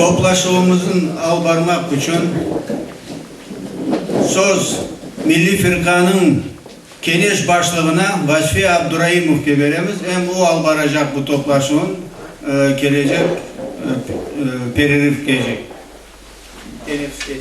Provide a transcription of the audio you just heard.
Toplaşuvımıznı alıp barmaq içün söz Milliy Firqanıñ keñeş başlığına Vasfi Abduraimovke beremiz, em o alıp baracaq bu toplaşuvnı kelecek pererivkece, teneffüskece.